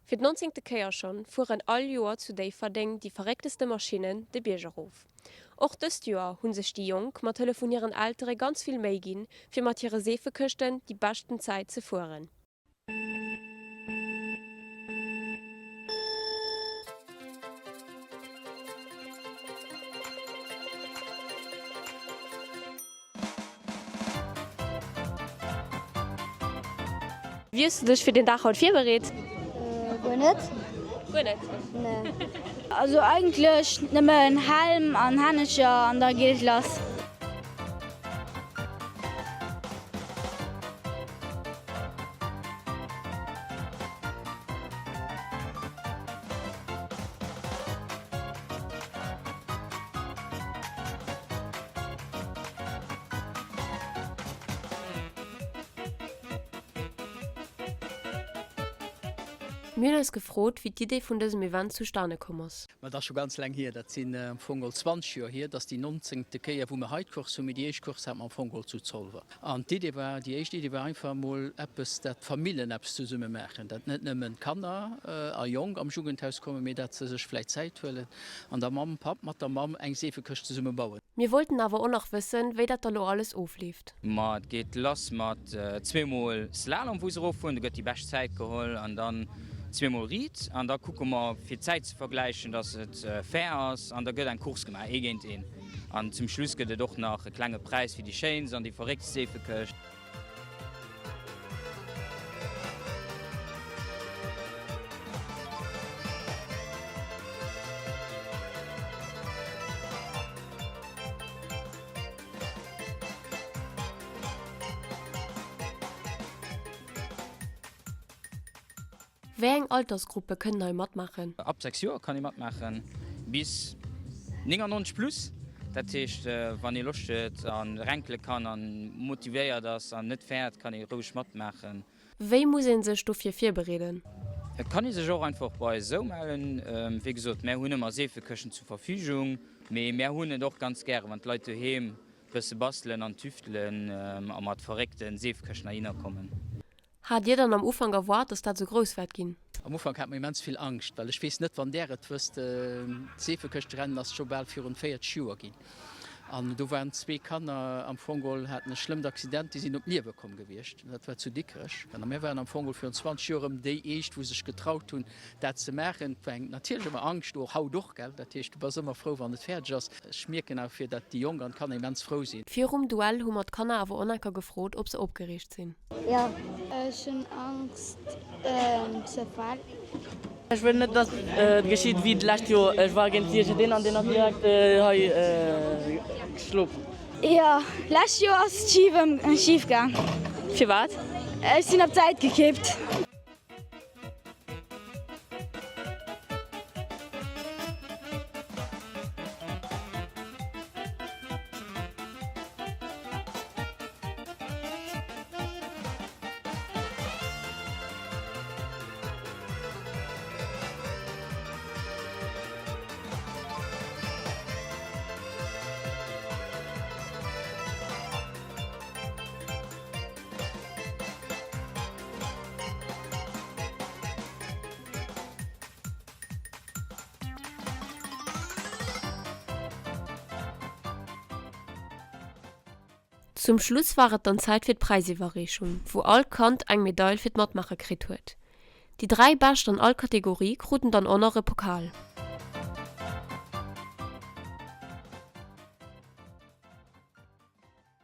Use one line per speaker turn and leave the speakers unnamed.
Fir d'nonzéngte Kéier schonn fueren all Joer zu Déifferdeng déi verréckteste Maschinnen de Bierg erof. Och dëst Joer hu sech déi Jonk mat Hëllef vun hiren Eltere ganz vill Méi ginn, fir mat hire Seefekëschten déi beschten Zäit ze fueren. Wéi hues du dech fir den Dag haut virbereet?
Guer net.
Guer net?
Nee. Also eigentlech nëmmen Helm an Hännecher an da geet et lass.
Mir hunn eis gefrot, wéi d'Idee vun dësem Event zustane komm ass.
Ma dat ass scho ganz laang hier, dat sinn am Fong geholl 20 Joer hier. Dat ass déi nonzéngte Kéier, wou mir hei d'Course hunn, mee déi éischt Course hate mer am Fong geholl zu Zolwer. An d'Idee war, déi éischt Idee war einfach emol eppes, dat d'Famillen eppes zesumme maachen, dat net nëmmen d'Kanner a Jonk am Jugendhaus kommen, mee dat se sech vläicht Zäit huelen an da mam Papp, mat der Mamm eng Seefekëscht zesumme bauen.
Mir wollten awer och nach wëssen, wéi dat da lo alles ofleeft.
Ma et geet lass mat zweemol Slalom wou se eroffueren, do gëtt déi bescht Zäit geholl an dann zweemol Riit an da kucke mer fir d'Zäit ze vergläichen, dass et fair ass an da gëtt eng Course gemaach, ee géint een an zum Schluss gëtt et och nach e klenge Präis fir déi schéinst an déi verrécktst Seefekëscht.
Wéi eng Altersgruppe kënnen hei matmaachen?
Ab 6 Joer kann ee matmaachen, bis 99 plus. Dat heescht, wann ee Loscht huet a renkele kann a motivéiert ass an net fäert, kann ee roueg matmaachen.
Wéi muss ee sech dofir virbereeden?
Et kann ee sech och einfach bei eis esou mellen. Wéi gesot, mär hunn ëmmer Seefekëschten zur Verfügung, mee mär hunn et och ganz gären, wann d'Leit doheem bësse bastelen an tüftelen a mat verréckte Seefekëschten heihinner kommen.
Hat Dir dann am Ufank erwaart, dass dat sou grouss wäert ginn?
Am Ufank hat mer immens vill Angscht, well ech weess net, wann Där et wësst, d'Seefekëschterennen ass scho bal virun 40 Joer ginn an do waren zwee Kanner am Fong geholl, haten e schlëmmt Accident, déi sinn ëm d'Liewe komm gewiescht. Dat war zu Dikrech. A mir waren am Fong geholl virun 20 Joer erëm déi éischt, wou sech getraut hunn, dat ze maachen. Et war eng natierlech ëmmer Angscht do, och haut och, gell. Dat heescht, du bass ëmmer frou, wann et fäerdeg ass. Ech mierken awer fir, dat déi Jonk an d'Kanner immens frou sinn.
Virum Duell hu mer d'Kanner awer och enker gefrot, ob se opgereegt sinn.
Jo. Ech hunn Angscht ze falen.
Ech wëll net dass et geschitt wéi d'lescht Joer, ech war géint iergendeen an deen ass direkt hei geschlof.
Jo, lescht Joer ass et schif gaang.
Firwat?
Ech sinn op d'Säit gekippt.
Zum Schluss war et dann Zäit fir d'Präisiwwerreechung, wou all Kand eng Medail fir d'Matmaache kritt huet. Déi 3 Bescht an all Kategorie kruten dann och nach e Pokal.